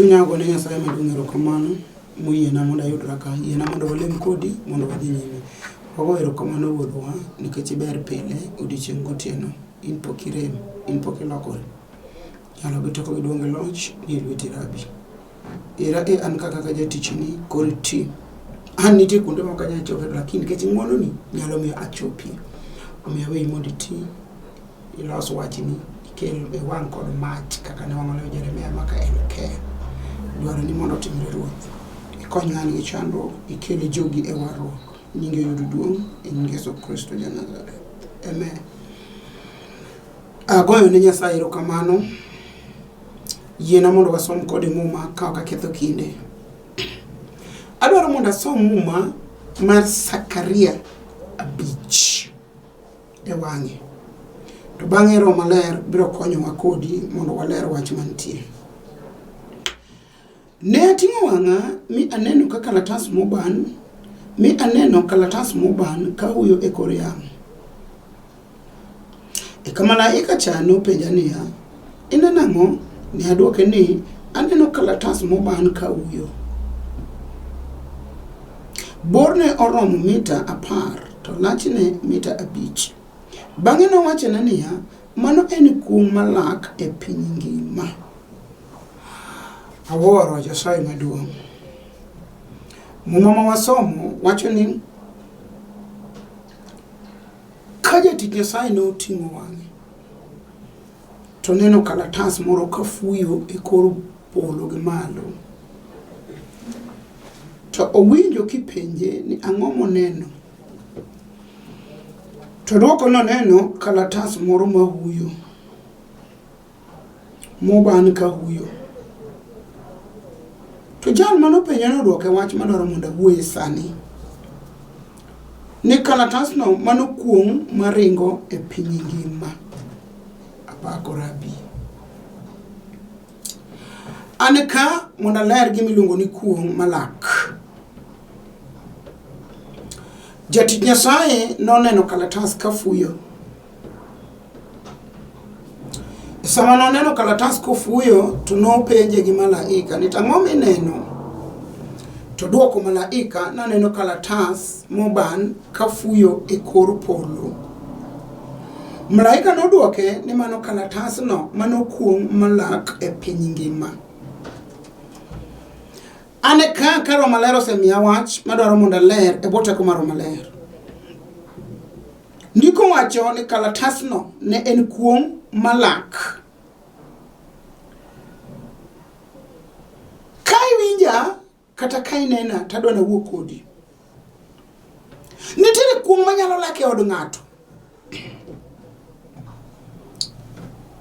Chunya ogone Nyasaye maduong' erokamano moyiena mondo ayudra ka. Yiena mondo walem kodi mondo wadhi nyime. Wago erokamano Ruodhwa nikech iber pile odiechieng' gotieno. In pok irem, in pok ilokori. Nyalo gi teko gi duong' gi loch ni e lweti Rabi. Era e an kaka ka jatichni koro iti. An nitie kuonde ma ok anyal chope lakini nikech ng'wononi nyalo miyo achopie. Omiyo aweyi mondo iti ilos wachni ikel e wang' kod mach kaka ne wang'o lew Jeremia maka en ke. Dwaroni mondo otimre Ruoth. Ikony ng'ani gi chandruok, ikel jogi e warruok. Nyingi oyud duong' e nying Yesu Kristo ja Nazareth. Amen. Agoyo ne Nyasaye erokamano. Yiena mondo wasom kode Muma ka ok aketho kinde. Adwaro mondo asom Muma mar Zakaria 5 e wang'e. To bang'e Roho Maler biro konyowa kodi mondo waler wach mantie. Ne ating'o wang'a mi aneno ka kalatas moban, mi aneno kalatas moban ka huyo e kor yamo. Eka malaika cha nopenja niya, Ineno ang'o? Ne adwoke ni, Aneno kalatas moban ka huyo. Borne oromo mita 10 to lachne mita 5. Bang'e nowachona niya, Mano en kuong' malak e piny ngima. Awuoro Nyasaye maduong'. Muma ma wasomo wacho ni ka jatich Nyasaye ne oting'o wang'e to neno kalatas moro ka fuyo e kor polo gi malo. To owinjo kipenje ni ang'o moneno. To dwoko noneno kalatas moro mahuyo. Moban ka huyo. To jal mane openje nodwoke wach madwaro mondo awuoye sani. Ni kalatasno mano kuong' maringo e piny ngima. Apako Rabi. An ka mondo aler gima iluongo ni kuong' malak. Jatich Nyasaye noneno kalatas ka fuyo. Sama noneno kalatas kofuyo to nopenje gi malaika ni ang'o mineno? To dwoko malaika naneno kalatas moban kafuyo e kor polo. Malaika nodwoke ni mano kalatasno mano kuong' malak e piny ngima. An e ka ka Roho Maler osemiya wach madwaro mondo aler e bwo teko mar Roho Maler. Ndiko wacho ni kalatasno ne en kuong' malak. Ka iwinja kata ka inena to adwa nawuo kodi. Nitiere kuong' manyalo lak e od ng'ato.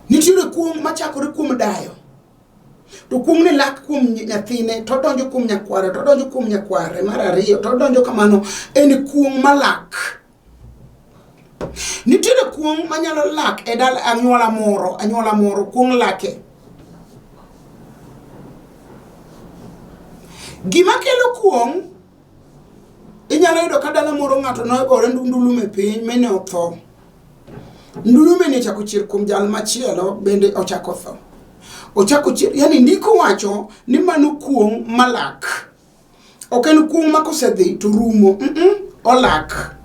Nitiere kuong' machakore kuom dayo. To kuong' ni lak kuom nyathine, to odonjo kuom nyakware, to odonjo kuom nyakware mar ariyo, to odonjo kamano. En kuong' malak. Nitiere kuong' manyalo lak e dala anyuola moro, anyuola moro kuong' lake. Gima kelo kuong' inyalo yudo ka dala moro ng'ato nogore ndulume piny mine otho. Ndulume ni ochako chier kuom jal machielo bende ochako tho. Ochako chier, yani ndiko wacho ni mano kuong' malak. Ok en kuong' ma kosedhi to rumo, olak.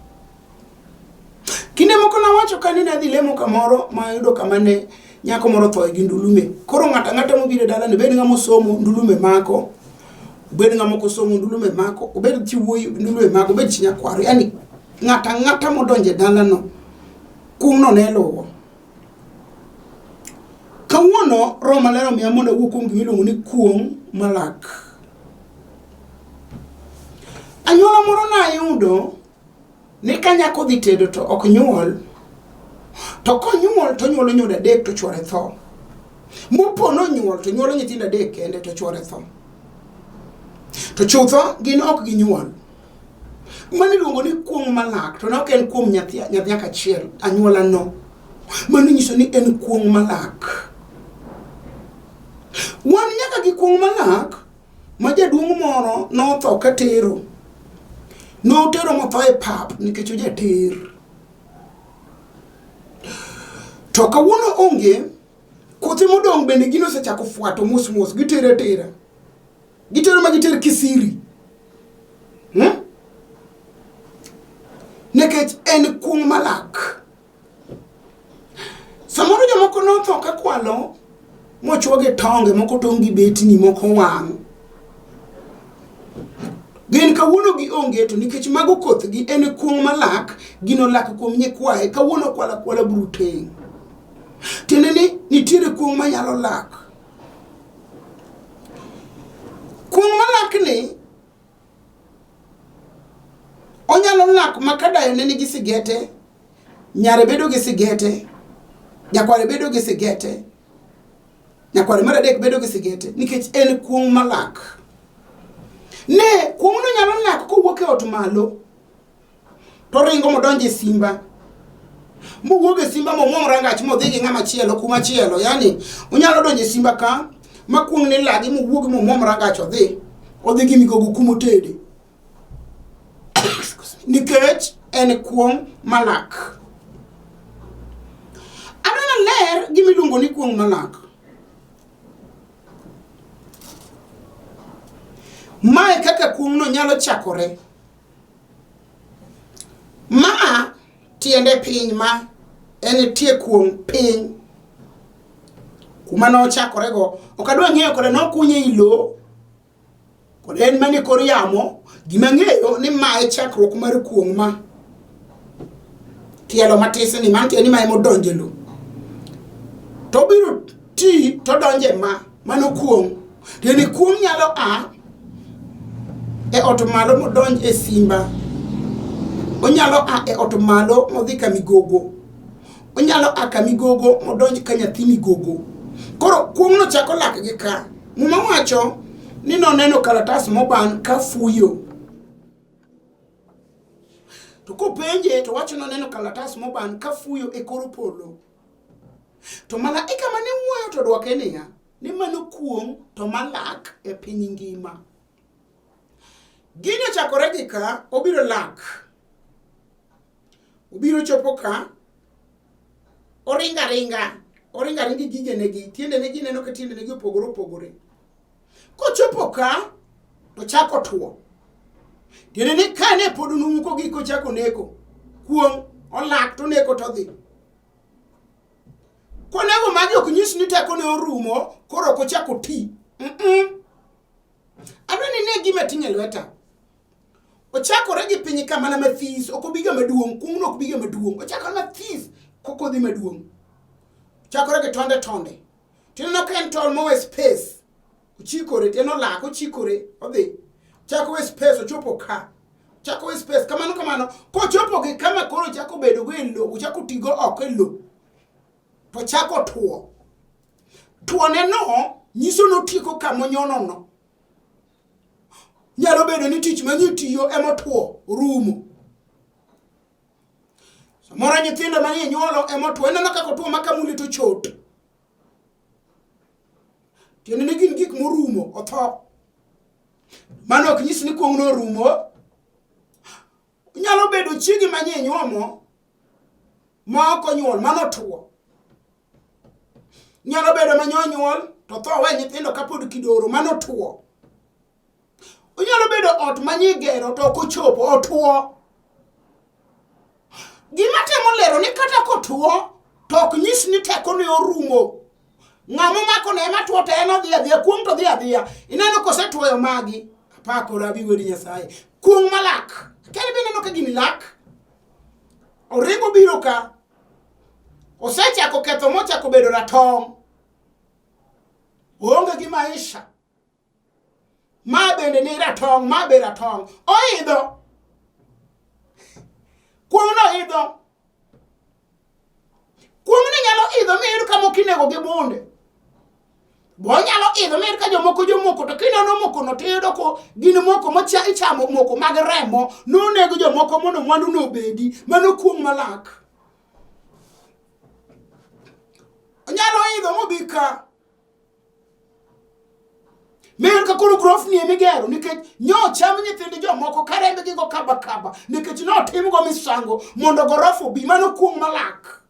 Kinde moko nawacho ka ni nadhi lemo kamoro ma ayudo kama ne nyako moro othoe gi ndulume. Koro ng'ato ang'ata mobiro e dalani, obed ng'ama osomo, ndulume mako. Obed ng'ama ok osomo, ndulume mako. Obed chi wuoyi, ndulume mako. Obed chi nyakwaro. Yani ng'ato ang'ata modonjo e dalano, kuong'no ne luwo. Kawuono Roho Maler omiya mondo awuo kuom gima iluongo ni kuong' malak. Anyuola moro nayudo ni ka nyako dhi tedo to ok nyuol, to konyuol to onyuolo nyodo adek to chwore tho. Mopo nonyuol to nyuolo nyithindo adek kende to chwore tho. To chutho gin ok ginyuol. Mano iluongo ni kuong' malak to ne ok en kuom nyathi nyaka achiel, anyuola no. Mano nyiso ni en kuong' malak. Wan nyaka gi kuong' malak ma jaduong' moro notho ka tero. Notero motho e pap nikech ojater. To kawuono onge, kothe modong' bende gino osechako fwato mos mos, gitere atera. Gitero ma giter kisiri. Nikech en kuong' malak. Samoro jomoko notho ka kwalo mochwo gi tonge, moko tong' gi betni, moko wang'. Gin kawuono gionge to nikech mago kothgi en kuong' malak, gino lak kuom nyikwaye, kawuono kwala kwala buru teng'. Tiende ni nitiere kuong' manyalo lak. Kuong' malak ni onyalo lak ma ka dayo ne nigi sigete, nyare bedo gi sigete, nyakware bedo gi sigete, nyakware mar adek bedo gi sigete nikech en kuong' malak. Ne kuong'no nyalo lak kowuok e ot malo to oringo modonjo e simba mowuog e simba momwom rangach modhi gi ng'ama chielo kuma chielo yani onyalo donjo e simba ka ma kuong' ne lagi mowuog momwom rangach odhi odhi gi migogo kumotede nikech en kuong' malak. Adwa ler gima iluongo ni kuong' malak. Mae kaka kuong'no nyalo chakore. Ma tiende piny ma en tie kuong' piny kuma nochakorego. Ok adwa ng'eyo kode nokunye i lowo kod en mane kor yamo. Gima ng'eyo ni ma e chakruok mar kuong' ma tielo matis ni man tiende ni ma ema odonjo e lowo. To obiro ti to odonjo e ma, mano kuong'. Tiende ni kuong' nyalo a e ot malo modonj e simba. Onyalo a e ot malo modhi ka migogo. Onyalo a ka migogo modonj ka nyathi migogo. Koro kuong'no chako lak gi ka. Muma wacho ni noneno kalatas moban ka fuyo. To kopenje to wacho noneno kalatas moban ka fuyo e kor polo. To malaika mane wuoyo to dwoke niya, ni mano kuong' to malak e piny ngima. Gini ochakore gi ka, obiro lak. Obiro chopo ka, oringa ringa, oringa ringa gi gigene gi, tiendene gi neno ka tiendene gi opogore opogore. Kochopo ka, to chako tuo. Tiende ni ka ne pod numu kogik kochako neko, kuong' olak to neko to dhi. Konego magi ok nyis ni tekone orumo, koro ok ochako ti. Adwa ni ne gima ting' e lweta. Ochakore gi piny ka mana mathis, ok obiga maduong', kuong'no ok biga maduong'. Ochakore mathis kokodhi maduong'. Ochakore gi tonde tonde. Tineno ka en tol mowe space. Ochikore, tiende olak, ochikore, odhi. Chako we space, ochopo ka. Chako we space, kamano kamano. Kochopo gi kama koro chako bedo go e lowo, ochako tigo oko e lowo. To chako tuo. Tuone no nyiso notieko kamonyono no. Nyalo bedo ni tich ma nitiyo ema otuo, orumo. Samoro nyithindo manie nyuolo ema otuo, ineno kaka otuo ma kamuli to chot. Tiende ni gin gik morumo, otho. Mano ok nyis ni kuong'no orumo. Nyalo bedo chiegi manie nyuomo ma ok onyuol, mano otuo. Nyalo bedo ma nyonyuol to tho we nyithindo kapod kidoro, mano tuo. Onyalo bedo ot manye gero to ok ochopo, otuo. Gima temo lero ni kata kotuo to ok nyis ni tekone orumo. Ng'ama omako ne ema tuo to en odhi adhiya, kuong' to dhi adhiya. Ineno kosetuoyo magi, apako rabi wuod Nyasaye. Kuong' malak. Kendo be ineno ka gini lak. Oringo biro ka, osechako ketho mochako bedo ratong'. Oonge gi maisha. Ma bende ni ratong', ma be ratong'. Oidho. Kuong'no idho. Kuong'ni nyalo idho miyud ka moko inego gi bunde. Onyalo idho miyud ka jomoko jomoko to kineno moko no tiyudo ko gin moko mocha ichamo moko mag remo nonego jomoko mondo mwandu no obedi. Mano kuong' malak. Onyalo idho mobi ka. Miyud ka koro grofni ema igero nikech nyocham nyithind jomoko ka rembgi go kaba kaba nikech notimgo misango mondo gorofa obi. Mano kuong' malak.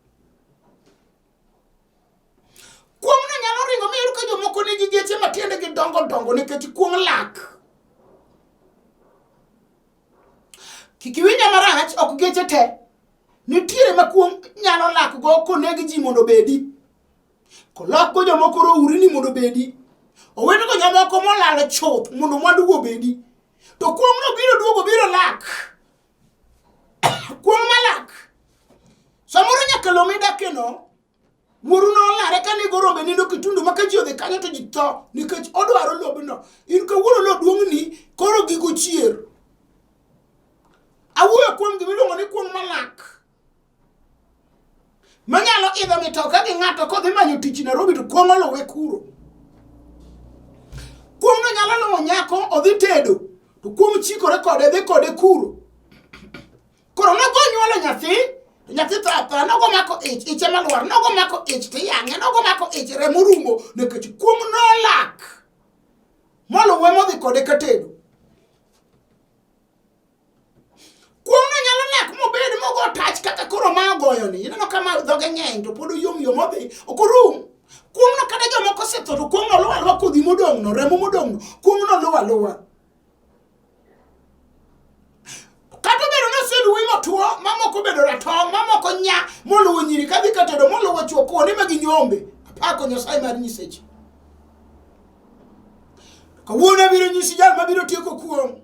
Kuong'no nyalo ringo miyud ka jomoko nigi geche ma tiendegi dongo dongo dongo nikech kuong' lak. Kik iwinja marach, ok geche te. Nitiere ma kuong' nyalo lak go koneg ji mondo obedi. Kolak go jomoko rourini mondo obedi. Owete go jomoko molal chuth mondo mwandugo obedi. To kuong'no biro duogo biro lak. Kuong' malak. Samoro nyaka lo midakeno, wuoru nolare ka nego rombe nindo Kitundu ma ka ji odhi kanyo to ji tho nikech odwaro lobno. In kawuono lo duong'ni koro gigo chier. Awuoyo kuom gima iluongo ni kuong' malak. Manyalo idho mitoka gi ng'ato kodhi manyo tich Nairobi to kuong' oluwe kuro. Kuong'no nyalo luwo nyako odhi tedo to kuong' chikore kode dhi kode kuro. Koro nogo nyuolo nyathi to nyathi tho athoa, nogo mako ich, ich ema lwar, nogo mako ich tiyang'e, nogo mako ich remo rumo nikech kuong' nolak moluwe modhi kode katedo. Kuong'no nyalo lak mobed mogo tach kaka koro ma ogoyoni. Ineno ka ma dhoge ng'eny to pod oyom yom odhi, ok orum. Kuong'no kata jomoko osetho to kuong'no luwo aluwa kodhi modong'no, remo modong'no, kuong'no luwo aluwa. Kata obedo ni oseluwi motwo, mamoko obedo ratong', mamoko nya, moluwo nyiri kadhi ka tedo, moluwo chwo kuonde ma ginyombe. Apako Nyasaye mar nyiseche. Kawuono abiro nyisi jal mabiro tieko kuong'.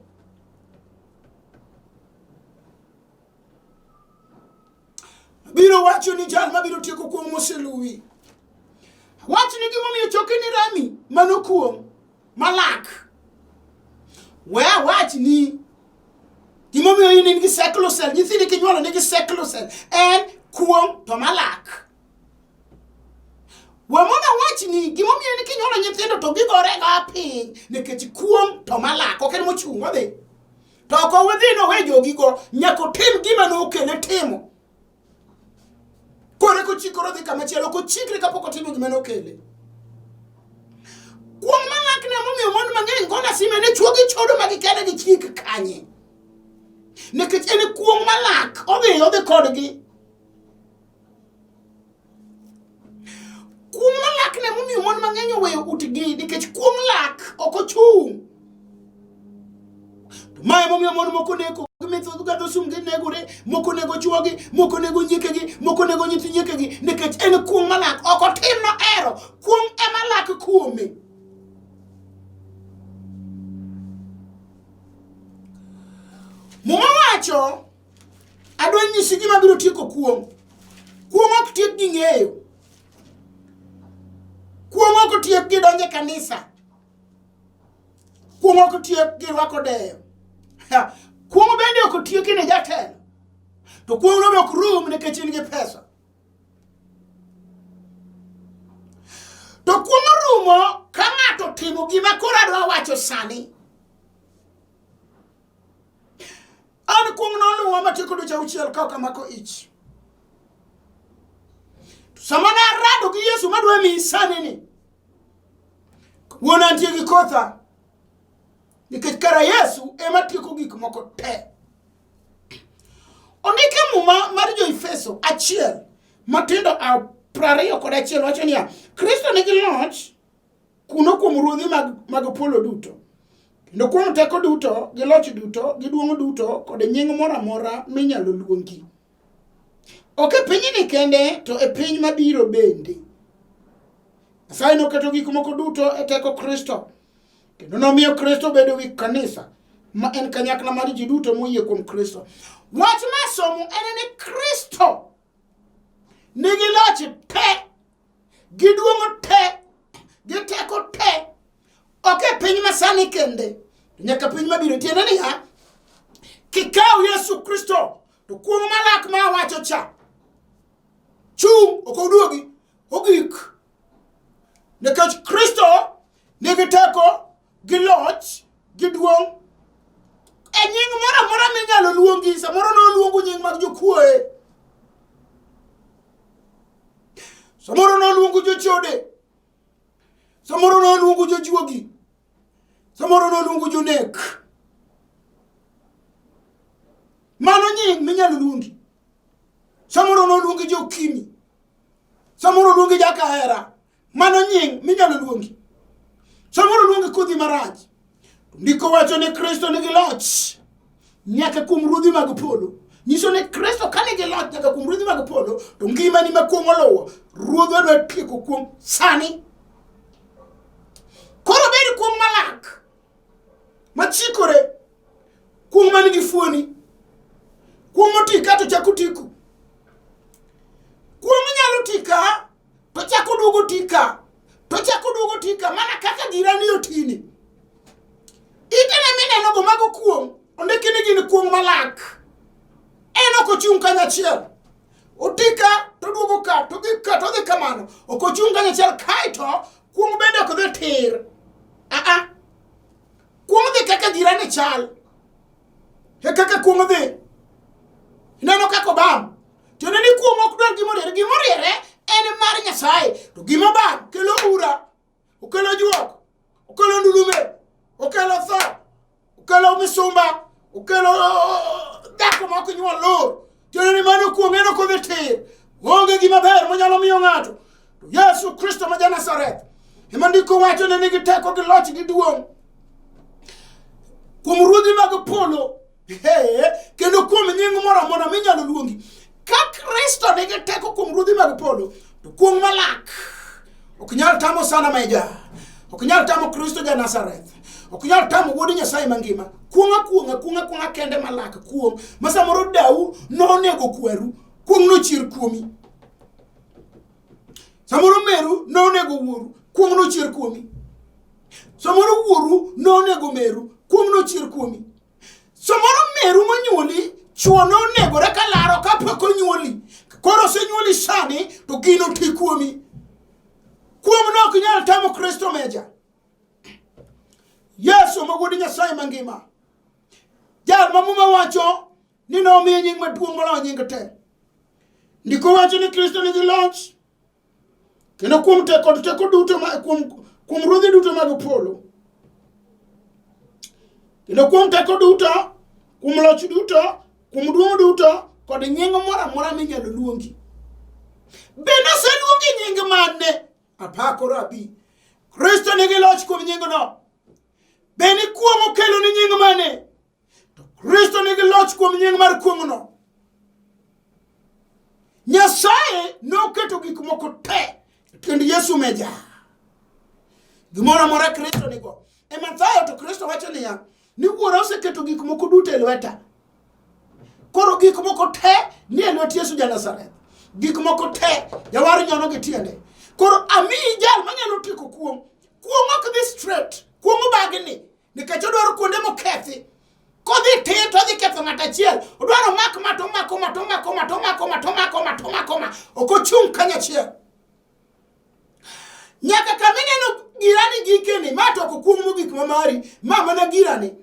Biro wacho ni jal mabiro tieko kuong' moseluwi. Wach ni gimomiyo chokeni rami, mano kuong' malak. We awach ni gimomiyo in in gi sickle cell, nyithindi kinywolo nigi sickle cell, en kuong' to malak. We mondo awach ni gimomiyo in kinyuolo nyithindo to gigore ga piny nikech kuong' to malak, ok en mochung' odhi. To ok owedhi nowe jogigo, nyaka otim gima nokele timo. Koro eka ochikore odhi kama chielo, ok ochikre kapok otimo gima nokele. Kuong' malak ne momiyo mon mang'eny gona sime ne chuogi chodo ma gikene gi chik kanye. Nikech en kuong' malak, odhi odhi kodgi. Kuong' malak ne momiyo mon mang'eny oweyo utgi nikech kuong' lak ok ochung'. To ma emomiyo mon moko neko gimetho gadho sum ginegore, moko nego chwogi, moko nego nyiekegi, moko nego nyithi nyiekegi nikech en kuong' malak ok otim nohero, kuong' ema lak kuome. Muma wacho Adwa nyisi gima biro tieko kuong'. Kuong' ok tiek gi ng'eyo. Kuong' ok tiek gi donjo e kanisa. Kuong' ok tiek gi rwako deyo. Kuong' bende ok tieki ne jatelo. To kuong' no be ok rum nikech in gi pesa. To kuong' orumo ka ng'ato timo gima koro adwa wacho sani. An kuong' noluwa matieko dweche auchiel ka ok amako ich. To sama ne arado gi Yesu madwa miyi sani ni, wuon antie gi kotha, nikech kara Yesu ema tieko gik moko te. Ondik e Muma mar Jo-Efeso achiel matindo 21 wacho niya, Kristo nigi loch kuno kuom ruodhi mag, mag polo duto, kendo kuom teko duto, gi loch duto, gi duong' duto, kod nying moro amora minyalo luongi. Ok e pinyni kende, to e piny mabiro bende. Nyasaye noketo gik moko duto e teko Kristo, kendo nomiyo Kristo obedo wi kanisa, ma en kanyakla mar ji duto moyie kuom Kristo. Wach ma somo en ni Kristo nigi loch te gi duong' te gi teko te ok e piny masani kende to nyaka piny mabiro tiende niya kikaw Yesu Kristo to kuong' malak ma awacho cha chung' ok oduogi ogik nikech Kristo nigi teko gi loch gi duong' e nying moro amora minyalo luongi samoro noluongu nying mag jokuoye samoro noluongu jochode samoro noluongu jojuogi samoro noluongu jonek mano nying minyalo luongi samoro noluongi jokimi samoro luongi jakahera Mano nying minyalo luongi. Samoro luonge kodhi marach. Ndiko wacho ni Kristo nigi loch nyaka kuom ruodhi mag polo. Nyiso ni Kristo ka nigi loch nyaka kuom ruodhi mag polo, to ngimani ma kuong' oluwo, ruodhwa dwa tieko kuong' sani. Koro bed kuong' malak, machikore, kuong' man gi fuoni, kuong' moti ka to chako tiku. Kuong' nyalo ti ka to chako duogo ti ka to chako duogo ti ka mana kaka jirani otini. Itene minenogo mago kuong' ondiki ni gin kuong' malak. En ok ochung' kanyachiel. Oti ka to duogo ka to dhi ka to dhi kamano. Ok ochung' kanyachiel kaeto kuong' bende ok dhi tir. Aa. Kuong' dhi kaka jirani chal. E kaka kuong' dhi. Ineno kaka obam. Tiende ni kuong' ok dwar gima oriere. Gima oriere en mar Nyasaye. To gima obam kelo ura, okelo juok, okelo ndulume, okelo tho, okelo misumba, okelo dhako ma ok nyuol lor. Tiende ni mano kuong' en ok odhi tir. Onge gima ber monyalo miyo ng'ato. To Yesu Kristo ma ja-Nazareth ema ndiko wacho ni nigi teko gi loch gi duong' kuom ruodhi mag polo He, kendo kuom nying moro amora minyalo luongi. Ka Kristo nigi teko kuom ruodhi mag polo, to kuong' malak ok nyal tamo sana meja, ok nyal tamo Kristo ja Nazareth, ok nyal tamo wuod Nyasaye mangima. Kuong' akuong'a, kuong' akuong'a kende malak, kuong' ma samoro dau nonego kweru, kuong' nochier kuomi. Samoro meru nonego wuoru, kuong' nochier kuomi. Samoro wuoru nonego meru, kuong' nochier kuomi. Samoro meru monyuoli chuo nonegore ka laro kapok onyuoli. Koro osenyuoli sani to gino ti kuomi. Kuom no ok nyal tamo Kristo meja. Yesu ma wuod Nyasaye mangima. Jal ma Muma wacho ni nomiye nying maduong' moloyo nying te. Ndiko wacho ni Kristo nigi loch kendo kuom teko teko duto ma, kuom, kuom ruodhi duto mag polo kendo kuom teko duto kuom loch duto kuom duong' duto kod nying moro amora minyalo luongi bende oseluongi nying mane apako rabi kristo nigi loch kuom nyingno be ni kuong' okelo ni nying mane To Kristo nigi loch kuom nying mar kuong'no. Nyasaye noketo gik moko te e tiend Yesu meja. Gimoro amora Kristo nigo. E Mathayo to Kristo wacho niya, ni Wuora oseketo gik moko duto e lweta. Koro gik moko te ni e lwet Yesu ja Nazareth. Gik moko te jawar nyono gi tiende. Koro amiyi jal manyalo tieko kuong'. Kuong' ok dhi straight. Kuong' obagni. Nikech odwaro kuonde mokethi. Kodhi tir to odhi ketho ng'at achiel. Odwaro mak ma to omako ma to omako ma to omako ma to omako ma to omako ma. Ok ochung' kanyachiel. Nyaka kama ineno girani gikeni, ma to ok kuong' mogik ma mari, ma mana girani.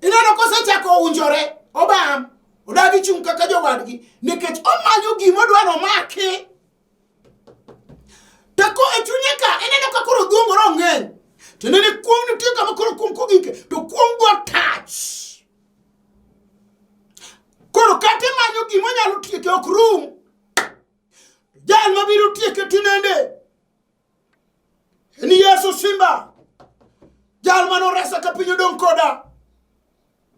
Ineno kosechako unjore, obam, odagi chung' kaka jowadgi, nikech omanyo gima odwaro omaki. To ko e chunye ka ineno ka koro dhuongore ong'eny. Tiende ni kuong' nitie kama koro kuong' kogike to kuong' go touch. Koro kata imanyo gima nyalo tieke ok rum. Jal mabiro tieke tinende en Yesu Simba. Jal mane oresa ka piny odong' koda.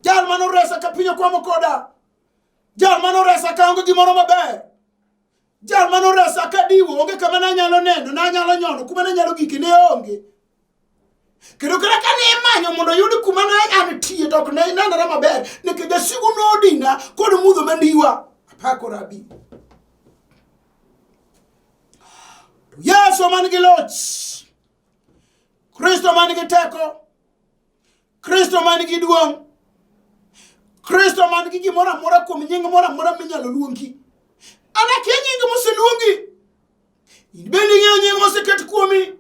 Jal mane oresa ka piny okwamo koda. Jal mane oresa ka onge gimoro maber. Jal mane oresa ka diwo onge kama nanyalo neno, nanyalo nyono, kuma nanyalo gike ne onge. Kendo kata ka ne imanyo mondo oyud kuma ne antie to ok ne nenore maber nikech jasigu nodina kod mudho mandiwa. Apako rabi. Yesu man gi loch, Kristo man gi teko, Kristo man gi duong', Kristo man gi gimoro amora kuom nying moro amora minyalo luongi. An akia nying moseluongi. In bende ing'eyo nying moseket kuomi.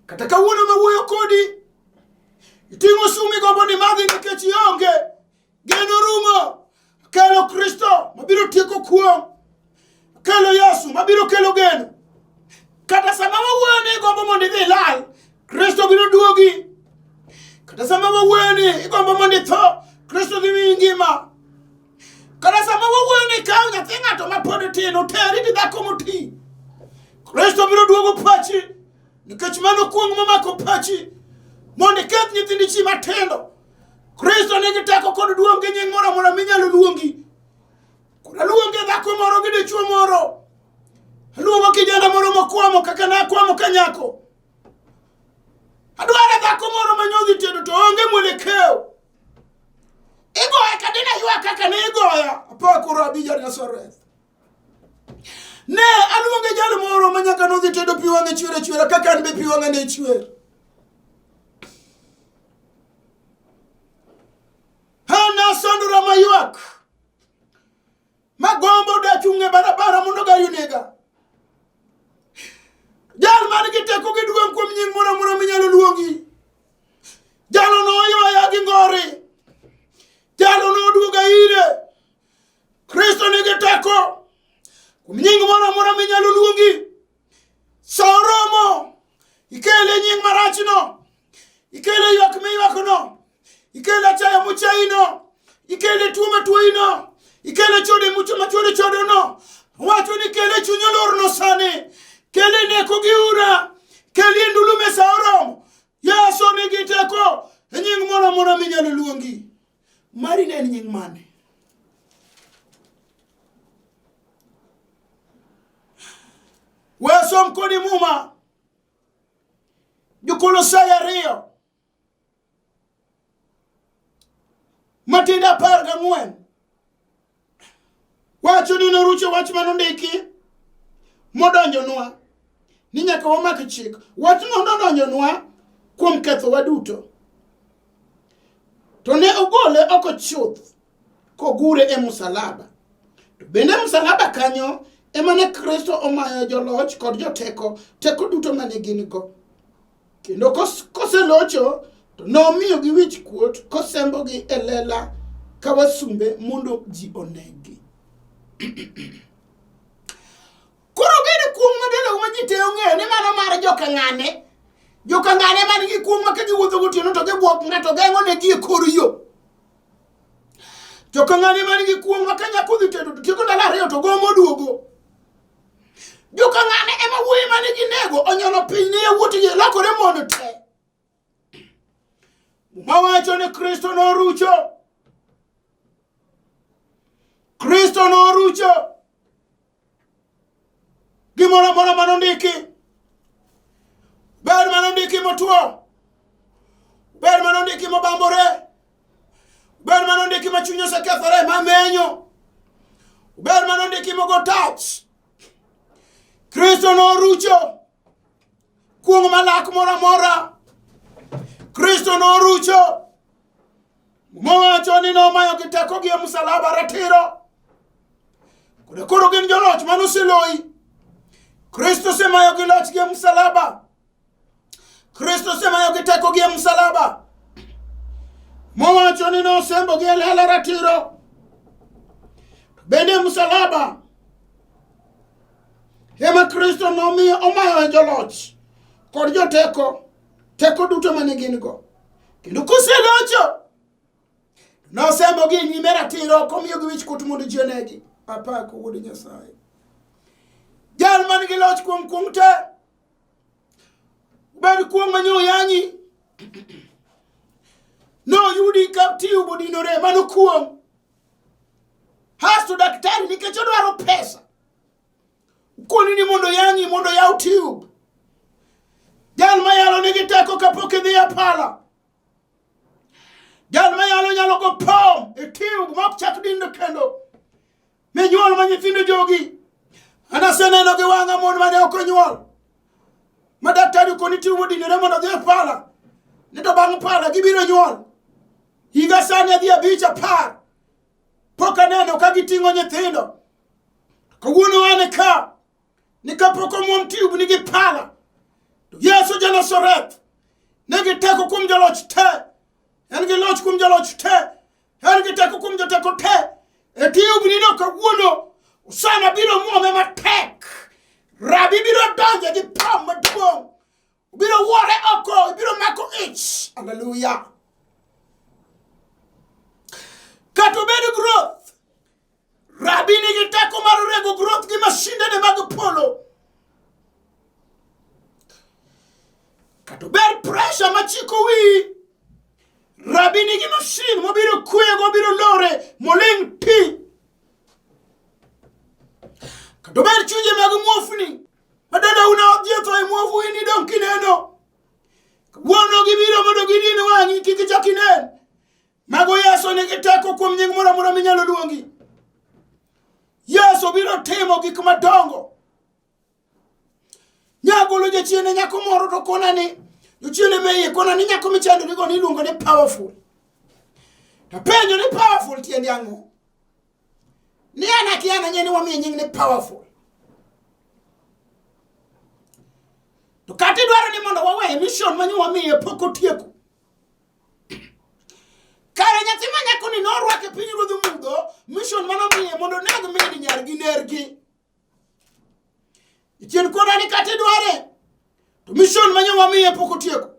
Kata kawuono mawuoyo kodi, iting'o sum igombo ni madhi nikech ionge. Geno rumo. Kelo Kristo mabiro tieko kuong'. Kelo Yesu mabiro kelo geno. Kata sama wawuoyo ni igombo mondo idhi ilal, Kristo biro duogi. Kata sama wawuoyo ni igombo mondo itho, Kristo dhi miyi ngima. Kata sama wawuoyo ni ikaw nyathi ng'ato ma pod tin, oteri gi dhako moti, Kristo biro duogo pachi. Nikech mano kuong' momako pachi mondo iketh nyithindi chi matindo. Kristo nigi teko kod duong' gi nying moro amora minyalo luongi. Koro aluonge dhako moro gi dichuo moro. Aluongo kijana moro mokwamo kaka nakwamo ka nyako. Adwaro dhako moro ma nyodhi tedo to onge mwelekeo. Igoya kadina ywak kaka ne igoya. Apako Rabbi ja Nazareth. Ne aluonge jal moro ma nyaka nodhi tedo pi wang'e chwer achwera kaka an be pi wang'a ne chwer. Nasandora maywak magombo dachung' e barabara mondo gari onega. Jal man gi teko gi duong' kuom nying moro amora minyalo luongi. Jalo noywaya gi ngori. Jalo noduoga ire. Kristo nigi teko kuom nying moro amora minyalo luongi. Sa oromo, ikele nying marachno, ikele ywak miywakno, ikele achaya mochayino, ikele tuo matuoyino, ikele chode machwero chodono. Wacho ni kele chuny olorno sani, kele neko gi ura, kele ndulume sa oromo. Yesu nigi teko e nying moro amora minyalo luongi. Mari ne en nying mane? We asom kodi Muma. Jokolosai 2 matindo 14 wacho ni norucho wach manondiki modonjonwa ni nyaka wamak chik. Wachno nodonjonwa kuom kethowa duto, to ne ogole oko chuth kogure e musalaba. To bende musalaba kanyo ema ne Kristo omayo joloch kod joteko teko duto mane gin go. Kendo koselocho to nomiyogi wich kuot kosembogi e lela ka wasumbe mondo ji onegi. Koro bedo kuong' madolo ma ji te ong'eyo ni mano mar joka ng'ane. Joka ng'ane man gi kuong' ma ka giwuotho gotieno to gibuok ng'ato geng'o negi e kor yo. Joka ng'ane man gi kuong' ma ka nyako dhi tedo to tieko ndalo 2 to gomo duogo. Joka ng'ane ema wuoyi mane ginego onyono piny ne yawuotgi lokore mon te. Muma wacho ni Kristo norucho. Kristo norucho. Gimoro amora manondiki, ber manondiki motwo, ber manondiki mobambore, ber manondiki ma chuny osekethore mamenyo, ber manondiki mogo tach. Kristo norucho kuong' malak moro amora. Kristo norucho mowacho ni nomayo gi teko gi e musalaba ratiro. Koro koro gin joloch mano oseloyi. Kristo osemayo gi loch gi e musalaba. Kristo osemayo gi teko gi e musalaba. Mowacho ni nosembo gi e lela ratiro. Bende musalaba ema Kristo nomiyo omayo e joloch kod joteko teko duto mane gin go. Kendo koselocho nosembo gi nyime ratiro komiyogi wich kuot mondo ji onegi. Apako wuod Nyasaye. Jal man gi loch kuom kuong' te, bed kuong' ma nyo yanyi, noyudi ka tiubo bodinore, mano kuong'. Hasto daktari nikech odwaro pesa, koni ni mondo yang'i mondo yaw tube. Jal mayalo nigi teko kapok idhi e pala. Jal mayalo nyalo go pom e tube ma ok chak dindo kendo. Minyuol ma nyithindo jogi. An aseneno gi wang'a mon mane ok onyuol. Ma daktari okoni tube odinore mondo odhi e pala. Ni to bang' pala gibiro nyuol. Higa sani adhi 5 10. Pok aneno ka giting'o nyithindo. Kawuono an ka. Ni kapok omuom tube nigi pala. To Yesu ja Nazareth nigi teko kuom joloch te. En gi loch kuom joloch te. En gi teko kuom joteko te. E tube ni no kawuono Usana biro muome matek. Rabi biro donjo gi pom maduong'. Biro wuore oko, biro mako ich. Hallelujah. Kata obed growth, Rabi nigi teko mar rego growth gi masindene mag polo. Pressure machiko wiyi. Rabi nigi masin mobiro kwego biro lore moling' ti. Kata obed chunje mag muofni madada una odhi otho e muofu in idong' kineno. Kawuono gibiro mondo gidin wang'i kik ichak inen. Mago Yesu nigi teko kuom nying moro amora minyalo luongi. Yesu biro timo gik madongo. Nyagolo jachiende nyako moro to kona ni jochiende me iye kona ni nyako michandorigo ni iluongo ni powerful. Tapenjo ni powerful tiende ang'o? Ni an akia an ang'e ni wamiye nying ni powerful. To kata idwaro ni mondo waweye mission ma wamiye pok otieko. Kare nyathi ma nyakoni norwak e piny ruodh mudho, mission manomiye mondo oneg min nyargi nergi. Chien koda ni kata idware, to mission ma wamiye pok otieko.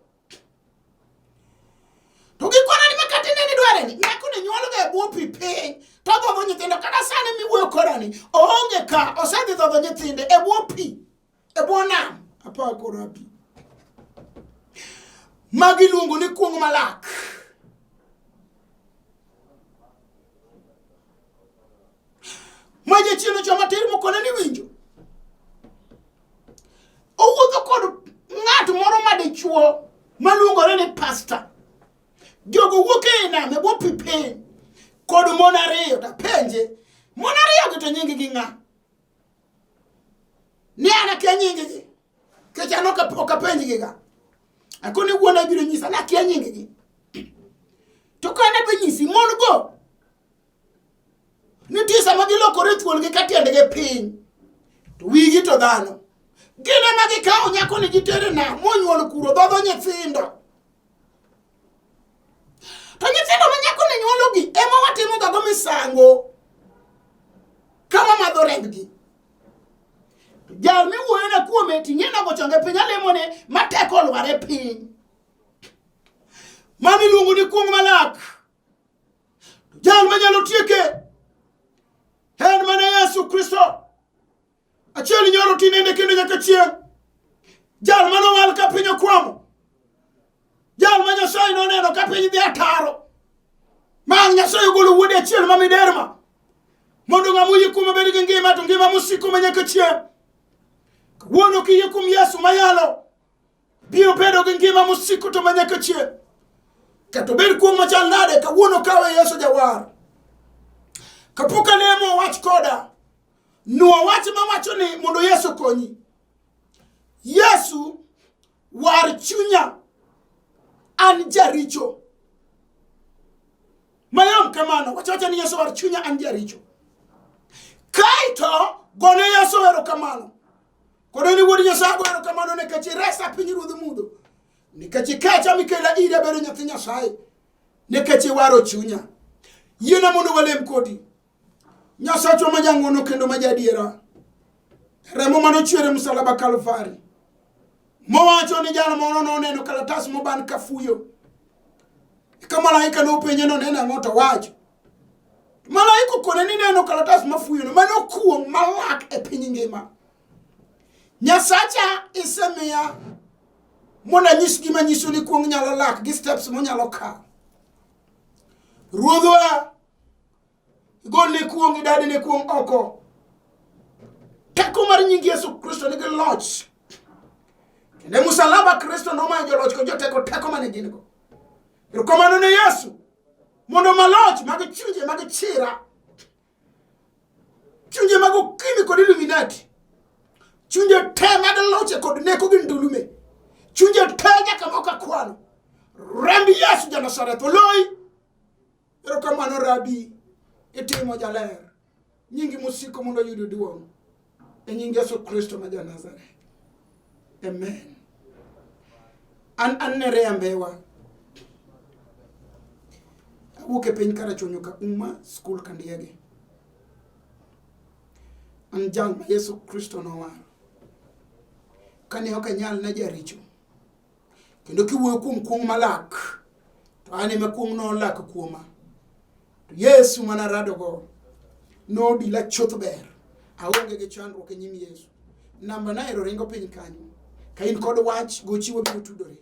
To gikona ni makata nene dware ni nyako ni nyuologa e bwo pi piny to dhodho nyithindo kata sani miwuoyo koda ni oonge ka osedhi dhodho nyithinde e bwo pi e bwo nam apako rabi. Magi iluongo ni kuong' malak. Ma jachien ochoma tir mokone ni winjo. Owuotho kod ng'at moro ma dichuo maluongore ni pasta. Jogo wuok e nam e bwo pi piny kod mon ariyo tapenje mon ariyo gi to nying gi ng'a? Ni an akia nying gi. Kech an ok apenjgi ga. Akoni wuona biro nyisa ni akia nying gi. To ka an adwa nyisi mon go nitie sama gilokore thuolgi ka tiendgi piny to wigi to dhano. Gin ema gikawo nyakoni gitere nam monyuol kuro dhodho nyithindo. To nyithindo ma nyakoni nyuologi ema watimo gago misango ka wamadho rembgi. Jal miwuoyona kuome ting'e nogo chonge piny alemone mateko olware piny. Mano iluongo ni kuong' malak. Jal manyalo tieke en mana Yesu Kristo. Achiel nyoro tinende kendo nyaka chieng'. Jal manowal ka piny okwamo. Jal ma Nyasaye noneno ka piny dhi ataro. Ma Nyasaye ogolo wuode achiel ma miderma. Mondo ng'ama oyie kuome obed gi ngima to ngima mosiko ma nyaka chieng'. Kawuono kiyie kuom Yesu mayalo, biro bedo gi ngima mosiko to ma nyaka chieng'. Kata obed kuong' machal nade, kawuono kawe Yesu jawar. Kapok alemo wach koda, nuo wach mawacho ni mondo Yesu okonyi. Yesu war chunya, an jaricho. Mayom kamano, wacho wacha ni Yesu war chunya, an jaricho. Kaeto gone Yesu erokamano. Kode ni wuod Nyasaye go erokamano nikech iresa piny ruodh mudho. Nikech ikecha mikela ira bedo nyathi Nyasaye. Nikech iwaro chunya. Yiena mondo walem kodi. Nyasachwa ma jang'wono kendo ma jaadiera. Remo mane ochwer e msalaba Kalvari. Mowacho ni jal moro noneno kalatas moban ka fuyo. Eka malaika nopenje noneno ang'o to wacho. Malaika okone ni neno kalatas mafuyono mano kuong' malak e piny ngima. Nyasacha isemiya mondo anyis gima nyiso ni kuong' nyalo lak gi steps monyalo kawo. Ruodhwa Igol ne kuong' idadi ne kuong' oko. Teko mar nying Yesu Kristo nigi loch. Kendo e musalaba Kristo nomayo joloch kod joteko teko mane gin go. Erokamano ne Yesu mondo maloch mag chunje mag chira, chunje mag okimi kod Illuminati, chunje te mag loche kod neko gi ndulume, chunje te nyaka moko akwano. Remb Yesu ja Nazareth oloyi. Erokamano Rabi, itimo jaler. Nyingi mosiko mondo oyud duong'. E nying Yesu Kristo ma ja Nazareth. Amen. An an Nerea Mbewa. Awuok e piny Karachuonyo ka Uma School Kandiege. An jal ma Yesu Kristo nowaro. Kane ok anyal ne jaricho. Kendo kiwuoyo kuom kuong' malak, to an ema kuong' nolak kuoma. To Yesu mana radogo nodila chuth ber. Aonge gi chandruok e nyim Yesu. Namba na ero ringo piny kanyo. Ka in kod wach, gochi wabiro tudore.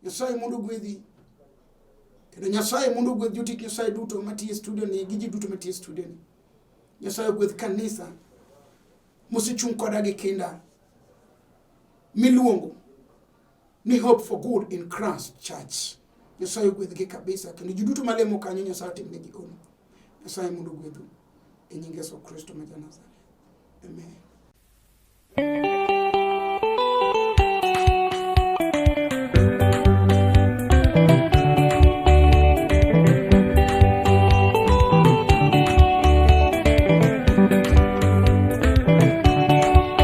Nyasaye mondo ogwedhi. Kendo Nyasaye mondo ogwedh jotich Nyasaye duto matiyo e studio ni gi ji duto matiyo e studio ni. Nyasaye ogwedh kanisa mosechung' koda gi kinda miluongo ni Hope for Good in Christ Church. Nyasaye ogwedhgi kabisa kendo ji duto malemo kanyo Nyasaye otimnegi hono. Nyasaye mondo ogwedhu e nying Yesu Kristo ma ja Nazareth. Amen.